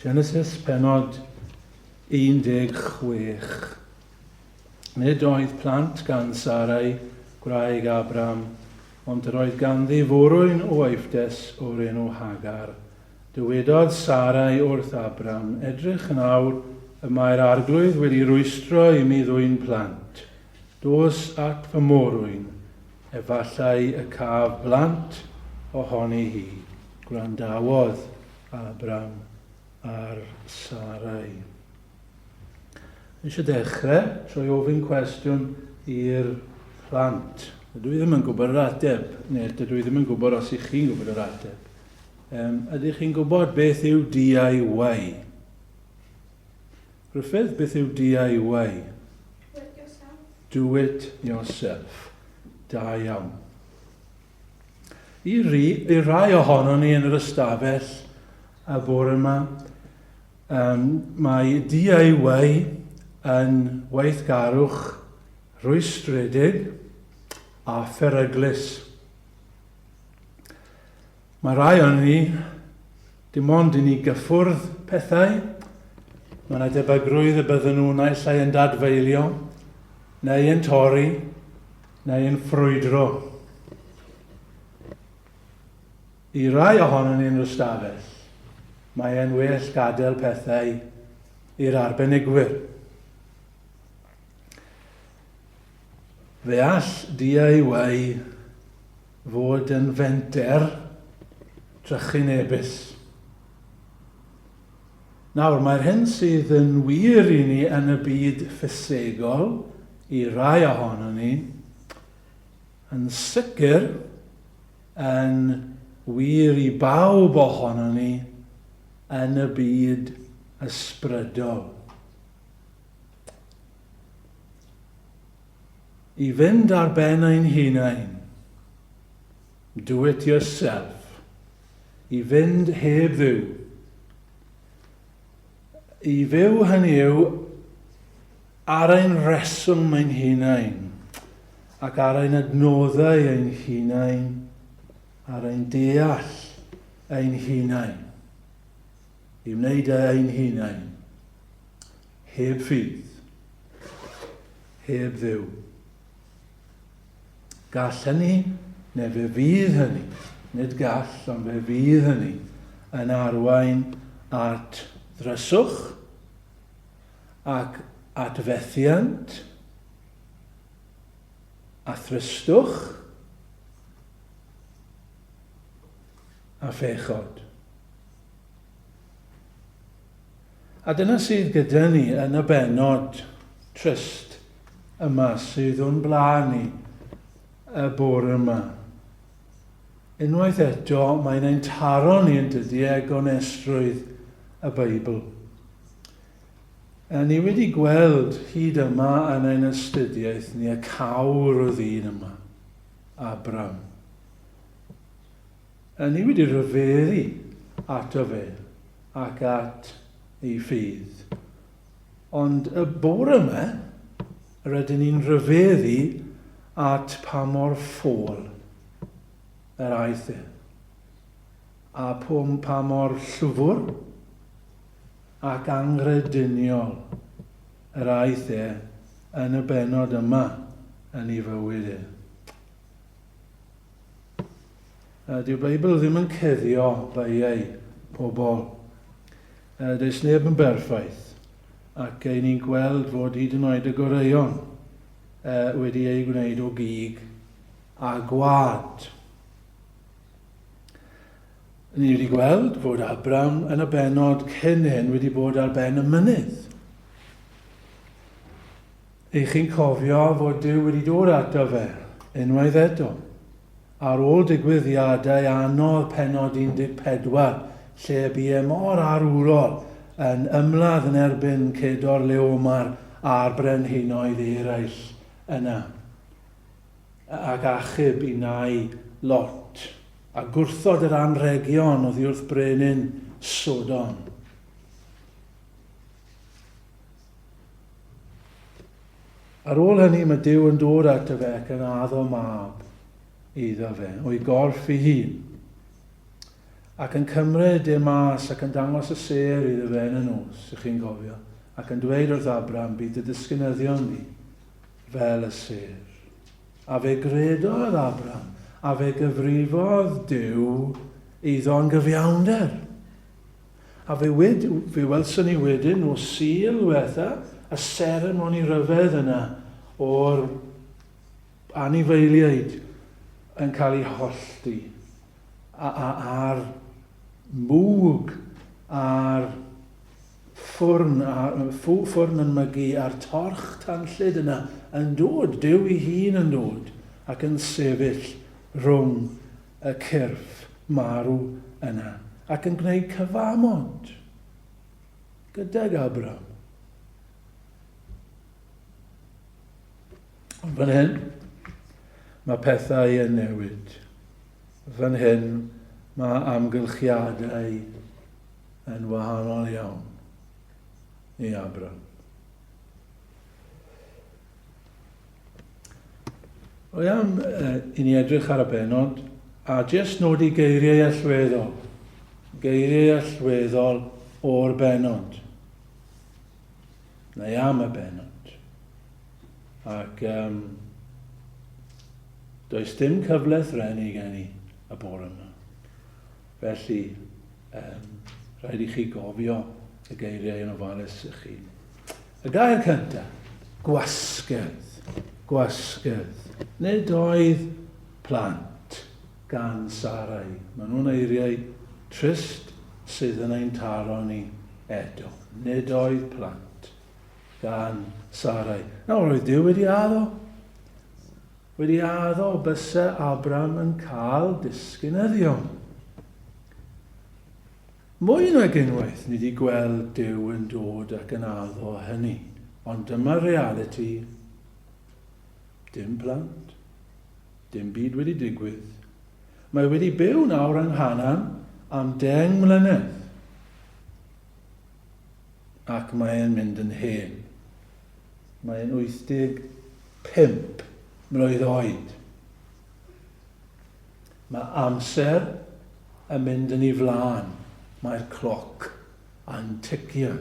Genesis penod 16. Nid oedd plant gan Sarai, gwraig Abram, ond yr oedd ganddi forwyn o Eifftes o'r enw Hagar. Dywedodd Sarai wrth Abram, Edrych yn awr, y mae'r arglwydd wedi rwystro i mi ddwyn plant. Dos at fy morwyn, efallai y caf blant ohoni hi. Gwrandawodd Abram ar Sarai. Eisiau dechrau trwy ofyn cwestiwn i'r plant. Dydw i ddim yn gwybod yr ateb, neu dydw i ddim yn gwybod os ych chi'n gwybod yr ateb. Um, ydych chi'n gwybod beth yw DIY? Gruffydd, beth yw DIY? Do it yourself. Do it yourself. Da iawn. I, ri, i rai ohonon ni yn yr ystafell y bore yma, um, mae DIY yn weithgarwch rhwystredig a pheryglus. Mae rai o'n ni, dim ond i ni gyffwrdd pethau, mae yna debygrwydd y bydden nhw naill ai yn dadfeilio, neu yn torri, neu yn ffrwydro. I rai ohonon ni yn yr ystafell, mae e'n well gadael pethau i'r arbenigwyr. Fe all DIY fod yn fenter trychinebus. Nawr, mae'r hyn sydd yn wir i ni yn y byd ffisegol, i rai ohonon ni, yn sicr yn wir i bawb ohonon ni yn y byd ysbrydol. I fynd ar ben ein hunain, do it yourself, i fynd heb Dduw. I fyw hynny yw ar ein rheswm ein hunain ac ar ein adnoddau ein hunain, ar ein deall ein hunain. I wneud e ein hunain. Heb ffydd. Heb Dduw. Gall hynny, neu fe fydd hynny, nid gall, ond fe fydd hynny, yn arwain at ddryswch ac at fethiant a thristwch a phechod. A dyna sydd gyda ni yn y bennod trist yma sydd o'n blaen ni y bore yma. Unwaith eto, mae'n ein taro ni yn dydy e gonestrwydd y Beibl. A ni wedi gweld hyd yma yn ein astudiaeth ni y cawr o ddyn yma, Abram. A ni wedi rhyfeddu ato fe ac at ei ffydd. Ond y bore yma, rydyn ni'n rhyfeddu at pa mor ffôl yr aeth e, a pa mor llwfr ac anghrediniol yr aeth e yn y bennod yma yn ei fywyd e. Dyw'r Beibl ddim yn cuddio beiau pobl. Does neb yn berffaith, ac ein ni'n gweld fod hyd yn oed y goreuon wedi eu gwneud o gig a gwad. Ni wedi gweld fod Abram yn y bennod cyn hyn wedi bod ar ben y mynydd. Ych chi'n cofio fod Duw wedi dod ato fe, unwaith eto, ar ôl digwyddiadau anodd pennod 14, lle y bu e mor arwrol yn ymladd yn erbyn Cedorlaomer a'r brenhinoedd eraill yna, ac achub i nai Lot, a gwrthod yr anrhegion oddi wrth brenin Sodom. Ar ôl hynny mae Duw yn dod ato fe ac yn addo mab iddo fe, o'i gorff ei hun. Ac yn cymryd e mas ac yn dangos y sêr iddo fe yn y nos, ych chi'n cofio, ac yn dweud wrth Abram, bydd dy ddisgynyddion di fel y sêr. A fe gredodd Abram, a fe gyfrifodd Duw iddo'n gyfiawnder. A fe, wed, fe welson ni wedyn nos Sul ddiwetha y seremoni ryfedd yna o'r anifeiliaid yn cael eu hollti a, a, a'r mwg a'r ffwrn, a, ffwrn yn mygu a'r torch tanllyd yna yn dod, Duw ei hun yn dod ac yn sefyll rhwng y cyrff marw yna ac yn gwneud cyfamod gydag Abram. Ond fan hyn, mae pethau yn newid. Fan hyn, mae amgylchiadau yn wahanol iawn i Abram. Rwy am uh, i ni edrych ar y benod a jyst nodi geiriau allweddol. Geiriau allweddol o'r benod. Neu am y benod. Ac um, does dim cyfle threnu gen i y bore yma. Felly, um, rhaid i chi gofio y geiriau yn ofalus i chi. Y gair cyntaf, gwasgedd, gwasgedd. Nid oedd plant gan Sarai. Maen nhw'n eiriau trist sydd yn ein taro ni eto. Nid oedd plant gan Sarai. Nawr, roedd Duw wedi addo. Wedi addo byse Abram yn cael disgynyddion. Mwy nag unwaith ni 'di gweld Duw yn dod ac yn addo hynny, ond dyma'r realiti, dim plant, dim byd wedi digwydd. Mae wedi byw nawr yng Nghanan am 10 mlynedd, ac mae e'n mynd yn hen. Mae e'n 85 mlwydd oed. Mae amser yn mynd yn ei flaen, mae'r cloc yn ticio.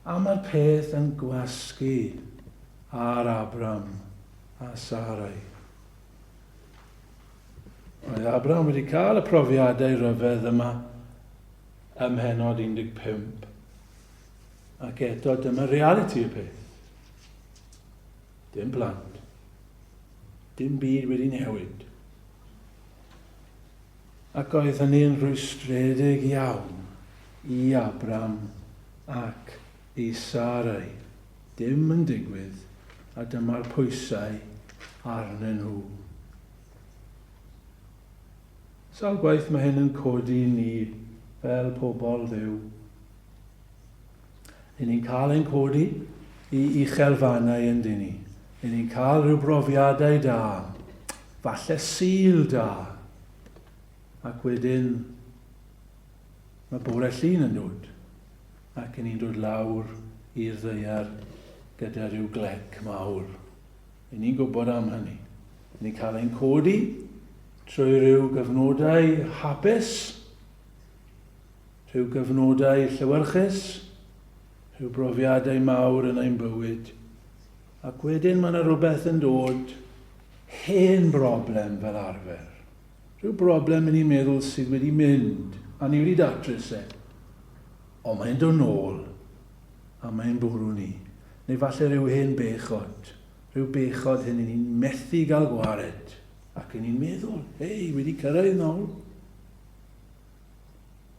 A mae'r peth yn gwasgu ar Abram a Sarai. Roedd Abram wedi cael y profiadau rhyfedd yma ym mhenod 15. Ac eto dyma realiti y peth. Dim plant. Dim byd wedi newid. Ac oedd hynny'n rhwystredig iawn i Abram ac i Sarai. Dim yn digwydd, a dyma'r pwysau arnyn nhw. Sawl gwaith mae hyn yn codi ni fel pobl Dduw. Yn ni'n cael ein codi i uchelfannau yn dyn ni. Yn ni'n cael rhyw brofiadau da, falle sil da, ac wedyn mae bore llun yn dod, ac yn ni'n dod lawr i'r ddaear gyda rhyw glec mawr. Yn ni'n gwybod am hynny. Yn ni'n cael ein codi trwy rhyw gyfnodau hapus, Rhyw gyfnodau llewyrchus, rhyw brofiadau mawr yn ein bywyd, ac wedyn mae yna rhywbeth yn dod, hen broblem fel arfer. Rhyw broblem yn ni'n meddwl sydd wedi mynd, a ni wedi datrys e. Ond mae'n dod nôl, a mae'n bwrw ni. Neu falle rhyw hen bechod, rhyw bechod hyn ni'n methu gael gwared, ac yn ni'n meddwl, hei, wedi cyrraedd nôl.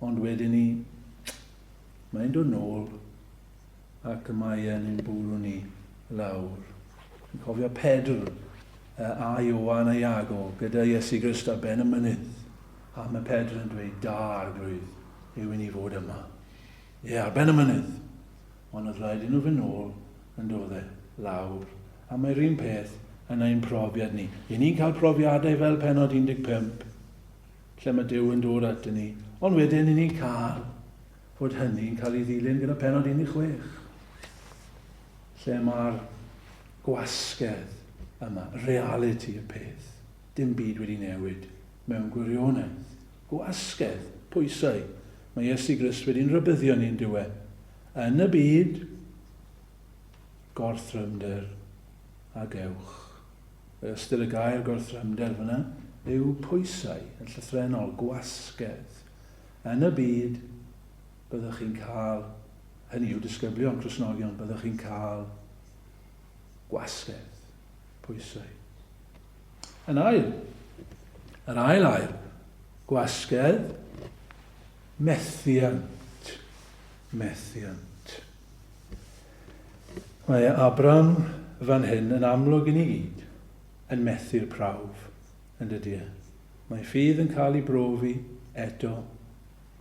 Ond wedyn ni, mae'n dod nôl ac mae e'n ein bwrw ni lawr. Yn cofio Pedr a Ioan a Iago gyda Iesu Grist ar ben y mynydd. A mae Pedr yn dweud, da arglwydd, yw i ni fod yma. Ie, ar ben y mynydd. Ond oedd rhaid i nhw fynd nôl yn dod e, lawr. A mae'r un peth yn ein profiad ni. I ni'n cael profiadau fel penod 15, lle mae Duw yn dod atyn ni, ond wedyn i ni'n cael fod hynny'n cael ei ddilyn gyda penod 16, lle mae'r gwasgedd yma, reality y peth, dim byd wedi newid, mewn gwirionedd. Gwasgedd, pwysau. Mae Iesu Grist wedi'n rhybuddio ni yn dyw e. Yn y byd, gorthrymder a gewch. Ystyr y gair gorthrymder fyna yw pwysau, yn llythrennol, gwasgedd. Yn y byd, byddwch chi'n cael, hynny yw disgyblion Cristnogion, byddwch chi'n cael gwasgedd, pwysau. Yn ail, yr ail air, gwasgedd, methiant, methiant. Mae Abram fan hyn yn amlwg i ni gyd yn methu'r prawf, yn dydy e? Mae ffydd yn cael ei brofi eto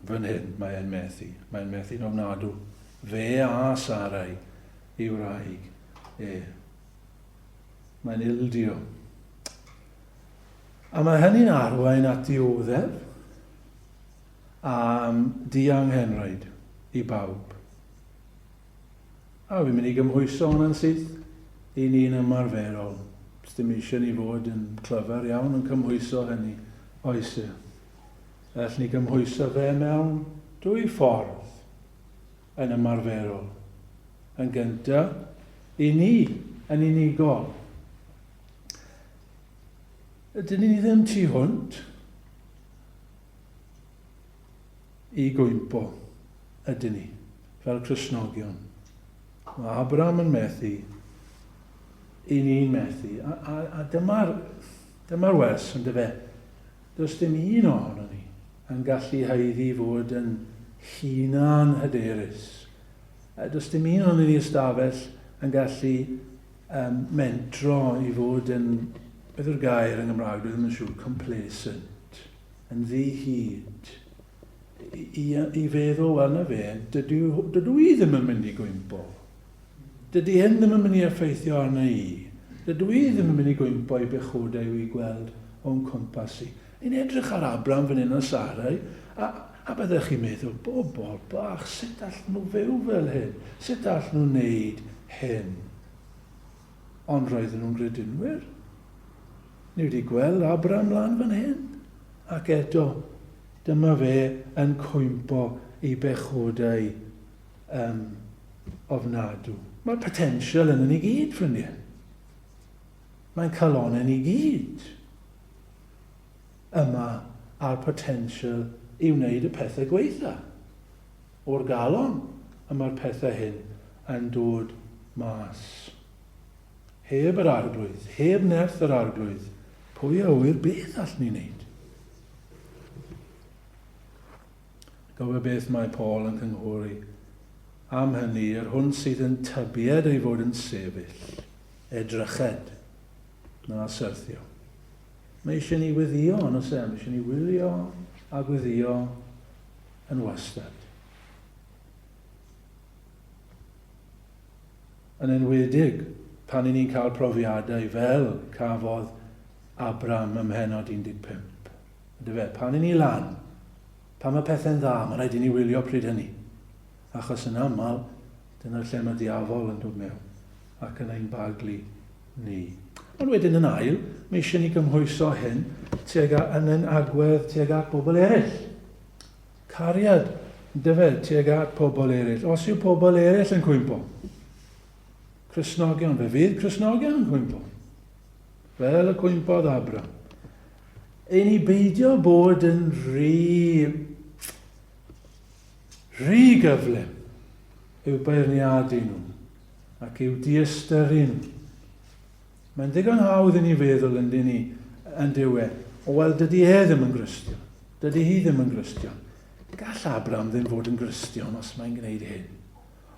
fan hyn, mae e'n methu. Mae'n methu'n ofnadw. Fe a Sarai, ei wraig e. Mae'n ildio. A mae hynny'n arwain at dioddef a dianghenraid i bawb. A fi'n mynd i gymhwyso hwnna'n syth i ni'n ymarferol. Dim eisiau ni fod yn clyfar iawn yn cymhwyso hynny, oes e? Gall ni gymhwyso fe mewn dwy ffordd yn ymarferol. Yn gyntaf, i ni, yn unigol. Ydyn ni ddim tu hwnt i gwympo, ydyn ni, fel Cristnogion. Mae Abraham yn methu, i ni'n methu. A, a, a dyma'r dyma wers, yn dyfe. Does dim un ohono ni yn gallu haeddu fod yn hunan hyderus. Does dim un ohono ni ystafell yn gallu um, mentro i fod yn, beth yw'r gair yng Nghymraeg, dwi ddim yn siŵr, complacent, yn ddi-hid, i, i, i feddwl, wel na fe, dydw, dydw i ddim yn mynd i gwympo. Dydy hyn ddim yn mynd i effeithio arna i. Dydw i ddim yn mynd i gwympo i bechodau i gweld o'n cwmpas i. Ni'n edrych ar Abram fan hyn a Sarai, a, a byddech chi'n meddwl, bobl bach, sut all nhw fyw fel hyn? Sut all nhw wneud hyn? Ond roedden nhw'n gredinwyr. Ni wedi gweld Abram lan fan hyn, ac eto, dyma fe yn cwympo i bechodau um, ofnadw. Mae'r potensial yn ni gyd, ffrindiau. Mae'n calonau ni gyd yma a'r potensial i wneud y pethau gweitha. O'r galon y mae'r pethau hyn yn dod mas. Heb yr Arglwydd, heb nerth yr Arglwydd, pwy a ŵyr beth all ni wneud? Gofio beth mae Paul yn cynghori am hynny, yr hwn sydd yn tybied ei fod yn sefyll, edryched, na syrthio. Mae eisiau ni wyddio, yn oes e? Mae eisiau ni wylio a gwyddio yn wastad. Yn enwedig pan i ni'n cael profiadau fel cafodd Abram ym mhennod 15. Yndyfe? Pan i ni lan, pan mae pethau'n dda, mae rhaid i ni wylio pryd hynny. Achos yn aml, dyna'r lle mae diafol yn dod mewn ac yn ein baglu ni. Ond wedyn yn ail, mae eisiau ni gymhwyso hyn tuag a, yn ein agwedd tuag at bobl eraill. Cariad, yndyfe, tuag at pobl eraill. Os yw pobl eraill yn cwympo, Cristnogion, fe fydd Cristnogion yn cwympo. Fel y cwympodd Abram. I ni beidio bod yn rhy, rhy gyflym i'w beirniadu nhw ac i'w diystyru nhw. Mae'n ddigon hawdd i ni feddwl yn dyn ni yn dyw e, o wel dydy e ddim yn Gristion, dydy hi ddim yn Gristion. Gall Abram ddim fod yn Gristion os mae'n gwneud hyn.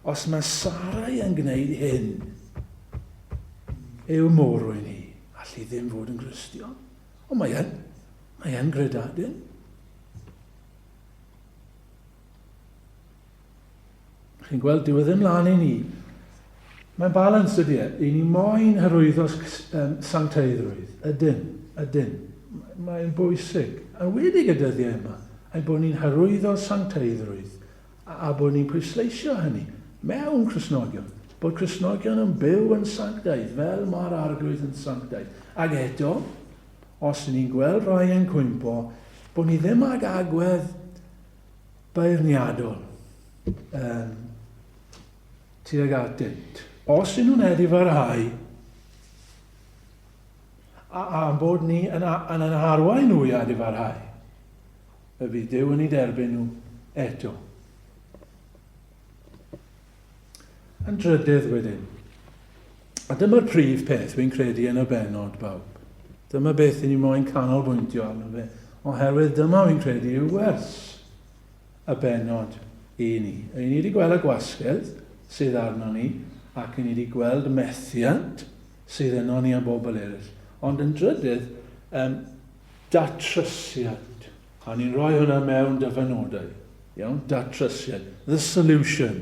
Os mae Sarai yn gwneud hyn, yw morwyn hi, all hi ddim fod yn Gristion. Ond mae yn, mae yn gredadun. Chi'n gweld, dyw e ddim lan i ni. Mae'n balans ydy e. I ni moyn hyrwyddo sancteiddrwydd. Ydyn, ydyn. Mae'n bwysig. Yn wedig y dyddiau yma, ein bod ni'n hyrwyddo sancteiddrwydd a bod ni'n pwysleisio hynny mewn Cristnogion, bod Cristnogion yn byw yn sanctaidd fel mae'r Arglwydd yn sanctaidd. Ac eto, Os ni'n gweld rhai yn cwympo, bod ni ddim ag agwedd beirniadol um, tuag atynt. Os y'n nhw'n edifarhau, a, a bod ni yn, yn, yn arwain nhw i edifarhau, y fydd Duw yn eu derbyn nhw eto. Yn drydydd wedyn, a dyma'r prif peth fi'n credu yn y bennod bawb. Dyma beth i ni moyn canolbwyntio arno fe, oherwydd dyma fi'n credu yw wers y bennod i ni. I ni wedi gweld y gwasgedd sydd arno ni, ac i ni wedi gweld methiant sydd yno ni a bobl eraill. Ond yn drydydd, um, datrysiad. A ni'n rhoi hwnna mewn dyfynodau. Iawn? Datrysiad. The solution.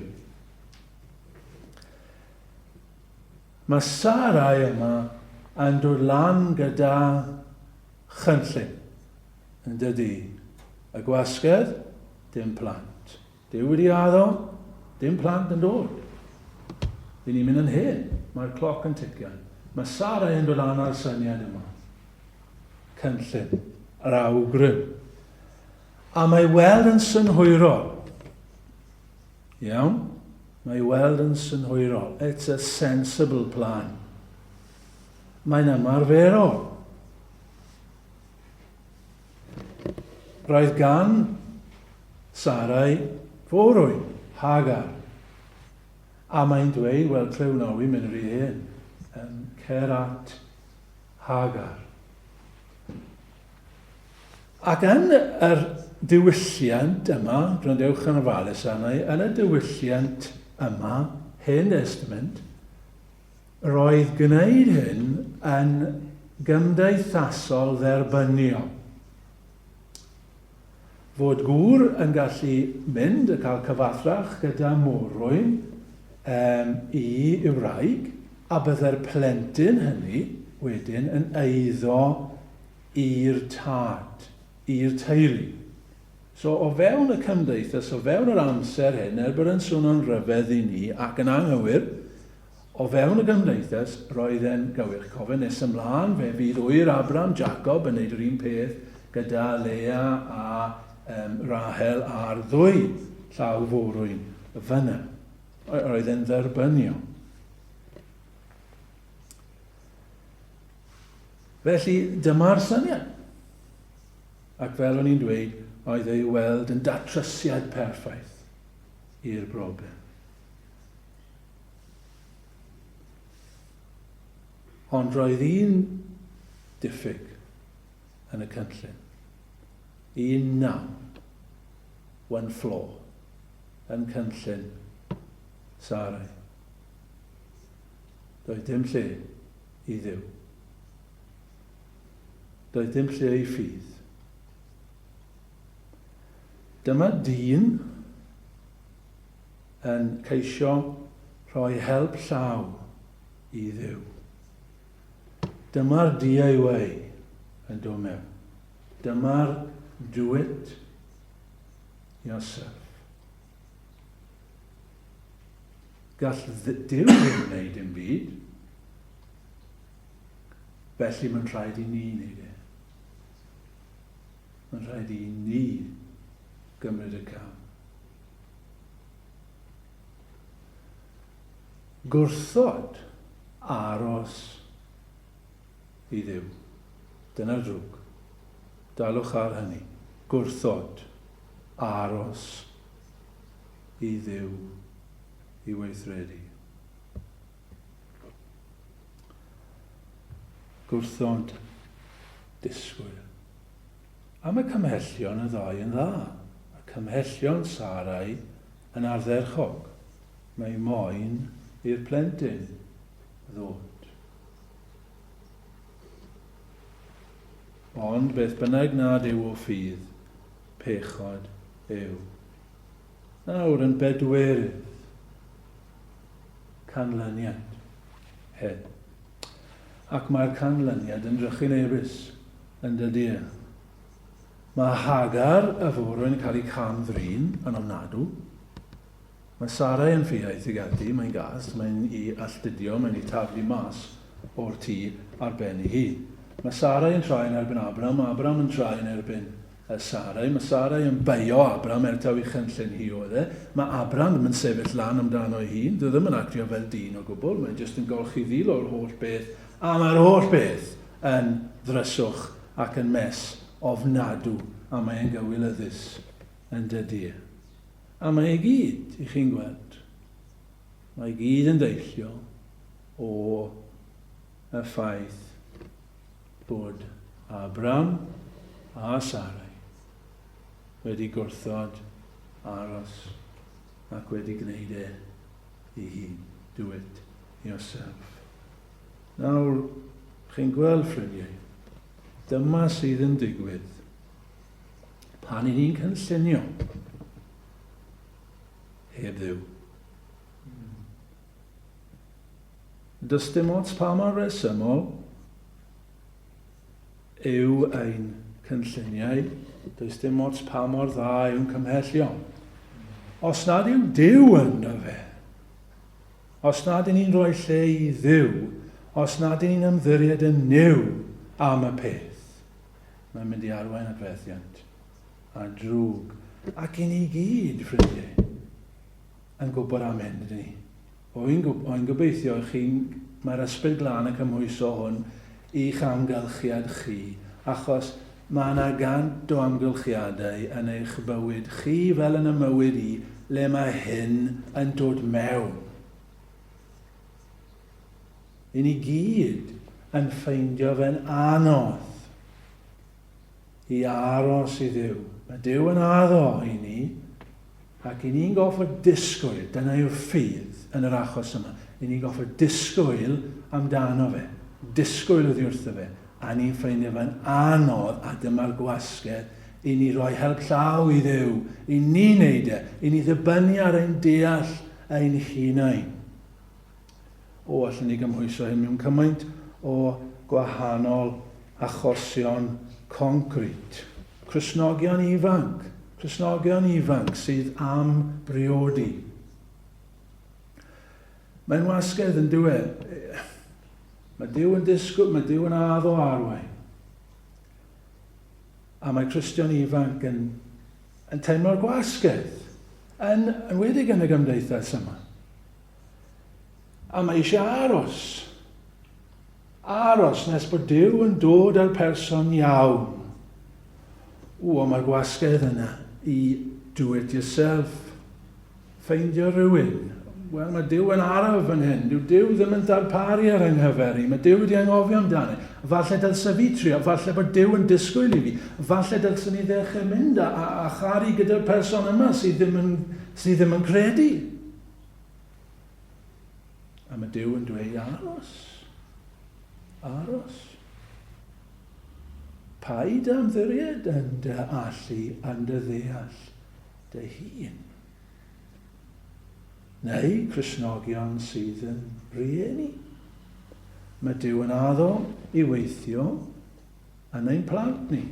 Mae Sarai yma yn dod lan gyda chynllun. Yn dydy. Y gwasgedd, dim plant. Duw wedi addo, dim plant yn dod. Dyn ni'n mynd yn hen, mae'r cloc yn tician. Mae Sara yn dod lan â'r syniad yma. Cynllun, yr awgrym. A mae weld yn synhwyrol. Iawn? Mae weld yn synhwyrol. It's a sensible plan. Mae'n ymarferol. Roedd gan Sarai forwyn, Hagar. A mae'n dweud, wel, clyw nawr, wi'n mynd rhy hen. Um, cer at Hagar. Ac yn yr diwylliant yma, gwrandewch yn ofalus arna i, yn y diwylliant yma, Hen Testament, Roedd gwneud hyn yn gymdeithasol dderbyniol. Fod gŵr yn gallu mynd a cael cyfathrach gyda morwyn um, i i'w wraig, a byddai'r plentyn hynny wedyn yn eiddo i'r tad, i'r teulu. So, o fewn y cymdeithas, o fewn yr amser hyn, er bod yn swnio'n rhyfedd i ni ac yn anghywir, O fewn y gymdeithas, roedd e'n gywir. Cofio nes ymlaen, fe fydd ŵyr Abram, Jacob, yn neud yr un peth gyda Leah a um, Rahel a'r ddwy llaw forwyn fyna. Roedd e'n dderbyniol. Felly, dyma'r syniad. Ac fel o'n i'n dweud, oedd ei weld yn datrysiad perffaith i'r broblem. Ond roedd un diffyg yn y cynllun. Un nam, one flaw, yn cynllun Sarai. Doedd dim lle i Dduw. Doedd dim lle i ffydd. Dyma dyn yn ceisio rhoi help llaw i Dduw. Dyma'r DIY yn dod mewn. Dyma'r do it yourself. Gall Duw ddim wneud dim byd. Felly mae'n rhaid i ni wneud e. Mae'n rhaid i ni gymryd y cam. Gwrthod aros i Dduw. Dyna'r drwg. Dalwch ar hynny. Gwrthod aros i Dduw i weithredu. Gwrthod disgwyl. Am y cymhellion y ddau yn dda. Y cymhellion Sarai yn ardderchog. Mae moyn i'r plentyn ddod. Ond beth bynnag nad yw o ffydd, pechod yw. Nawr yn bedwerydd, canlyniad hyn. Ac mae'r canlyniad yn drychinebus, yn dydy e? Mae Hagar y forwyn yn cael ei cam-drin yn ofnadw. Mae Sarai yn ffiaidd tuag ati, mae'n gas, mae'n i alltudio, mae'n i taflu mas o'r tŷ ar ben ei hun. Mae Sarai yn troi yn erbyn Abram, mae Abram yn troi yn erbyn Sarai. Mae Sarai yn beio Abram er taw ei chynllun hi oedd e. Mae Abram ddim yn sefyll lan amdano ei hun, dyw e ddim yn actio fel dyn o gwbl, mae'n jyst yn golchi ddil o'r holl beth, a mae'r holl beth yn ddryswch ac yn mess ofnadw, a mae e'n gywilyddus, yn dydy e? A mae e gyd, i chi'n gweld, mae e gyd yn deillio o y ffaith bod Abram a Sarai wedi gwrthod aros ac wedi gwneud e ei hun. Do it yourself. Nawr, chi'n gweld, ffrindiau, dyma sydd yn digwydd pan i ni'n cynllunio heb Dduw. Does dim ots pa mor resymol yw ein cynlluniau, does dim ots pa mor dda yw'n cymhellion. Os nad yw Duw ynddo fe, os nad y'n ni'n rhoi lle i Dduw, os nad y'n ni'n ymddiried yn Nuw am y peth, mae'n mynd i arwain at fethiant a drwg. Ac i ni gyd, ffrindiau, yn gwybod am hyn, ydyn ni? O, i'n o, gobeithio chi'n... Mae'r Ysbryd Glân yn cymhwyso hwn i'ch amgylchiad chi, achos mae yna gant o amgylchiadau yn eich bywyd chi fel yn y mywyd i le mae hyn yn dod mewn. I ni gyd yn ffeindio fe'n anodd i aros i Dduw. Mae Duw yn addo i ni, ac i ni'n gorfod disgwyl, dyna yw'r ffydd yn yr achos yma, i ni'n gorfod disgwyl amdano fe, disgwyl oddi wrtho fe, a ni'n ffeindio fe'n anodd, a dyma'r gwasgedd, i ni roi help llaw i Dduw, i ni wneud e, i ni ddibynnu ar ein deall ein hunain. O, allwn ni gymhwyso hyn mewn cymaint o gwahanol achosion concrit. Cristnogion ifanc, Cristnogion ifanc sydd am briodi. Mae'n wasgedd yn dyw e. Mae Duw yn disgwyl, mae Duw yn addo arwain. A mae Cristion ifanc yn, yn teimlo'r gwasgedd, yn enwedig yn y gymdeithas yma. A mae eisiau aros. Aros nes bod Duw yn dod â'r person iawn. O, ond mae'r gwasgedd yna i do it yourself. Ffeindio rhywun. Wel, mae Duw yn araf fan hyn. Dyw Duw ddim yn darparu ar yng nghyfer i. Mae Duw wedi anghofio amdano. Falle dylse fi trio, falle bod Duw yn disgwyl i fi. Falle dylsen ni ddechrau mynd a, a, a charu gyda'r person yma sydd ddim yn, sydd ddim yn credu. A mae Duw yn dweud, aros, aros. Paid ymddiried yn dy allu, yn dy ddeall dy hun. Neu Cristnogion sydd yn rieni. Mae Duw yn addo i weithio yn ein plant ni.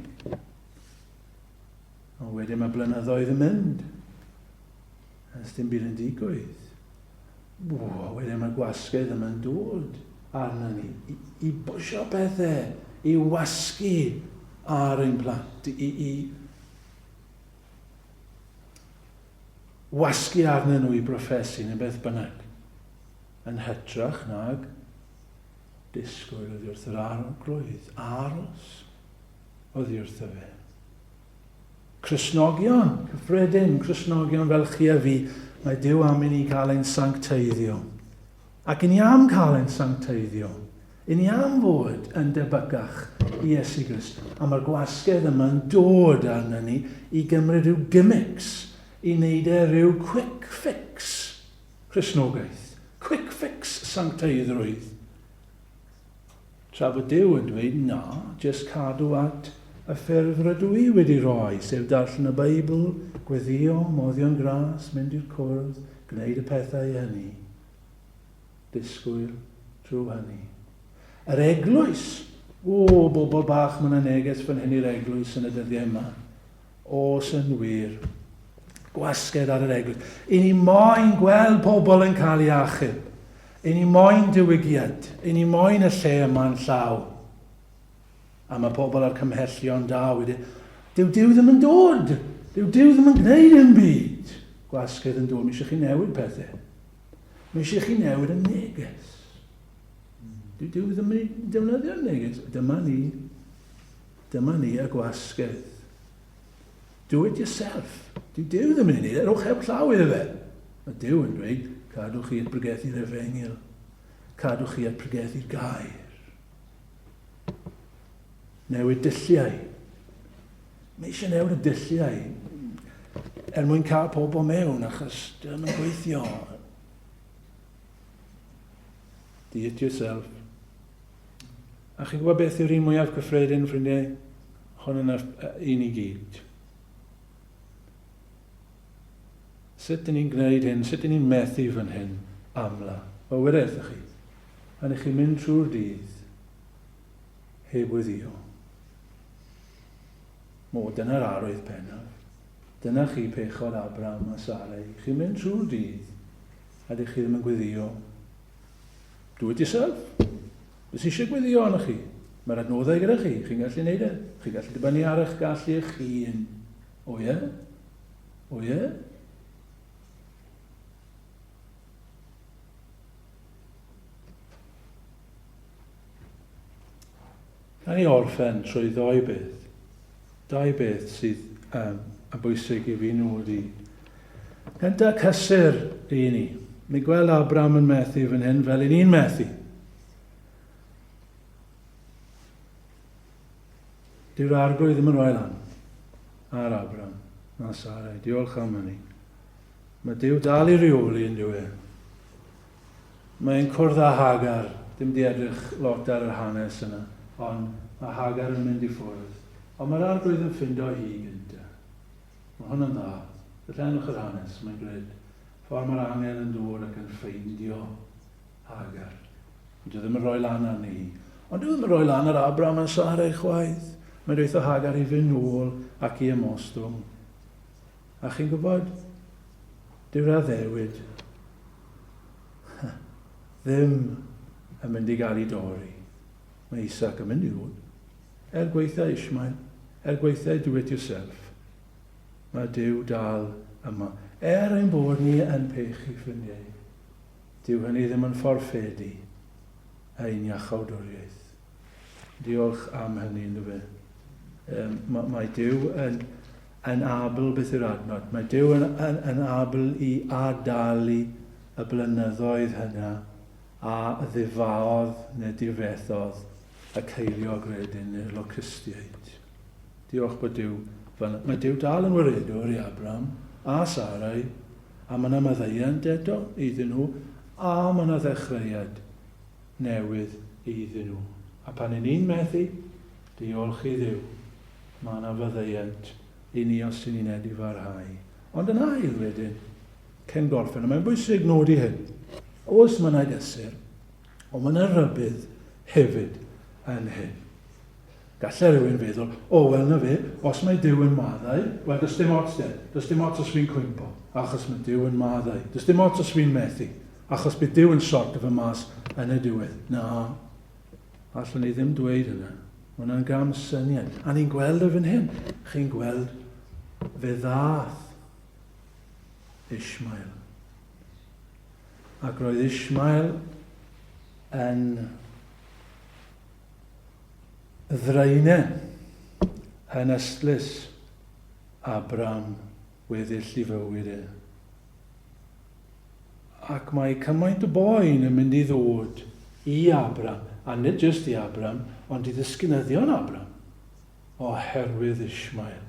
Ond wedyn mae blynyddoedd yn mynd. A dim byd yn digwydd. Wo, wedyn mae gwasgedd yma'n dod arna ni i, i bwysio pethau, i wasgu ar ein plant, i, i wasgu arnyn nhw i broffesu neu beth bynnag, yn hytrach nag disgwyl oddi wrth yr arglwydd, aros oddi wrtho fe. Cristnogion cyffredin, Cristnogion fel chi a fi, mae Duw am i ni cael ein sancteiddio. Ac i ni am cael ein sancteiddio. I ni am fod yn debycach i Iesu Grist. A mae'r gwasgedd yma'n dod arna ni i gymryd rhyw gimmicks, i wneud e rhyw quick fix Cristnogaeth, quick fix sancteiddrwydd. Tra bod Duw yn dweud, na, jyst cadw at y ffyrdd rydw i wedi rhoi, sef darllen y Beibl, gweddïo, moddion gras, mynd i'r cwrdd, gwneud y pethau hynny. Disgwyl drwy hynny. Yr eglwys! O, bobl bach, mae yna neges fan hyn i'r eglwys yn y dyddiau yma. Oes yn wir. Gwasgedd ar yr eglwys. I ni moyn gweld pobl yn cael ei achub. I ni moyn diwygiad. I ni moyn y lle yma'n llawn. A mae pobl â'r cymhellion da wedyn. Dyw Duw ddim yn dod! Dyw Duw ddim yn gwneud dim byd! Gwasgedd yn dod. Mae eisiau chi newid pethau. Mae eisiau chi newid y neges. Dyw Duw ddim yn defnyddio'r neges. Dyma ni. Dyma ni y gwasgedd. Do it yourself. Dyw Duw ddim yn ei wneud e. Rhowch heb llaw iddo fe. Mae Duw yn dweud, cadwch chi at bregethu'r efengyl. Cadwch chi at pregethu'r gair. Newid dulliau. Mae eisiau newid y dulliau er mwyn cael pobl mewn achos dyn nhw'n gweithio. Do it yourself. A chi'n gwybod beth yw'r un mwyaf cyffredin, ffrindiau? Hwn yn un i gyd. Sut dyn ni'n gwneud hyn? Sut dyn ni'n methu fan hyn amla? Wel, weda wrthoch chi, pan ych chi'n mynd trwy'r dydd heb weddïo. Mo, dyna'r arwydd pennaf. Dyna chi pechod Abraham a Sarai. Chi'n mynd trwy'r dydd a dych chi ddim yn gweddio. Do it yourself. Beth sy'n eisiau gweddio arnoch chi? Mae'r adnoddau gyda chi. Chi'n gallu neud e. Chi'n gallu dibynnu ar eich gallu eich hun. O ie? O ie? Ga i orffen trwy ddoi beth. Dau beth sydd um, yn bwysig i fi nodi. Gynta cysur i ni. Ni gweld Abraham yn methu fan hyn fel i ni'n methu. Dyw'r arglwydd ddim yn rhoi lan ar Abraham na Sarai. Diolch am hynny. Mae Duw dal i reoli yn dyw e. Mae'n cwrdd â Hagar, dim di edrych lot ar yr hanes yna, ond mae Hagar yn mynd i ffwrdd. Ond mae'r arglwydd yn ffindo hi gynta. Mae hwn yn dda. Darllenwch yr hanes, mae'n grêt. Ffordd mae'r angel yn dod ac yn ffeindio Hagar. Ond dyw e ddim yn rhoi lan arni hi. Ond dyw e ddim yn rhoi lan ar Abraham a Sarai chwaith. Mae'n dweud Hagar i fynd nôl ac i ymostwng. A chi'n gwybod, dyw'r addewid ddim yn mynd i gael ei dorri. Mae Isaac yn mynd i ddod. Er gweitha Ishmael, er gweitha do it yourself, mae Duw dal yma. Er ein bod ni yn pechu, ffrindiau, dyw hynny ddim yn fforffedu ein iachawdwriaeth. Diolch am hynny, ynddo fe. Um, mae, mae Duw yn, yn abl, beth yw'r adnod? Mae Duw yn, yn, yn abl i adalu y blynyddoedd hynna a ddifaodd neu difethodd y ceiliog redyn neu'r locustiaid. Diolch bod Duw fel... Mae Duw dal yn waredwr i Abraham a Sarai, a mae yna maddeuant eto iddyn nhw, a mae yna ddechreuad newydd iddyn nhw. A pan 'y ni'n methu, diolch i Dduw, mae yna faddeuant i ni os 'y ni'n edifarhau. Ond yn ail wedyn, cyn gorffen, a mae'n bwysig nodi hyn, oes mae yna gysur, ond mae yna rybudd hefyd yn hyn. Gallai rhywun feddwl, o wel na fe, os mae Duw yn maddau, wel does dim ots de, does dim ots os fi'n cwympo, achos mae Duw yn maddau, does dim ots os fi'n methu, Achos bydd Duw yn sorto fe mas yn y diwedd. Na, allwn ni ddim dweud hynna. Mae hwnna'n gam syniad. A ni'n gweld e fan hyn. Chi'n gweld, fe ddath Ishmael. Ac roedd Ishmael yn ddraenen yn ystlys Abram weddill i fywyd e. Ac mae cymaint o boen yn mynd i ddod i Abram, a nid jyst i Abram, ond i ddisgynyddion Abram, oherwydd Ishmael.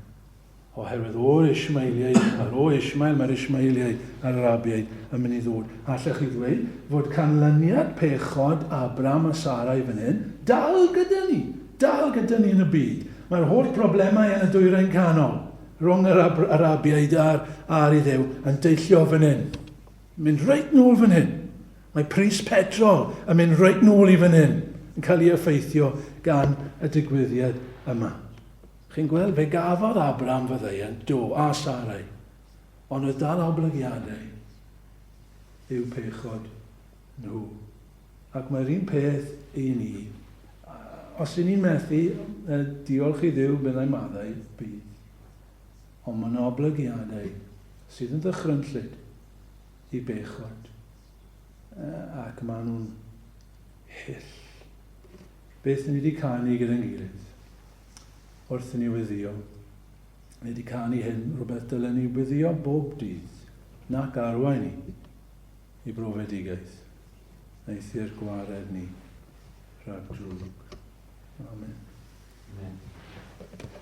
Oherwydd o'r Ishmaeliaid, ar o Ishmael mae'r Ishmaeliaid a'r Arabiaid yn mynd i ddod. Allech chi ddweud fod canlyniad pechod Abram a Sarai fan hyn dal gyda ni, dal gyda ni yn y byd. Mae'r holl broblemau yn y Dwyrain Canol, rhwng yr Arabiaid a'r, a'r Iddew yn deillio fan hyn. Mynd reit nôl fan hyn. Mae pris petrol yn mynd reit nôl i fan hyn, yn cael ei effeithio gan y digwyddiad yma. Chi'n gweld, fe gafodd Abraham faddeuant, do, a Sarai, ond oedd dal oblygiadau i'w pechod nhw. Ac mae'r un peth i ni. Os y'n ni'n methu, diolch i Dduw byddai maddau bydd. Ond mae yna oblygiadau sydd yn ddychrynllyd i bechod. Ac maen nhw'n hyll. Beth ni wedi canu gyda'n gilydd wrth i ni weddio? Ni wedi canu hyn, rhywbeth dylen ni weddio bob dydd, nac arwain ni i brofedigaeth. Neithi'r gwared ni rhag drwg. Amen. Amen.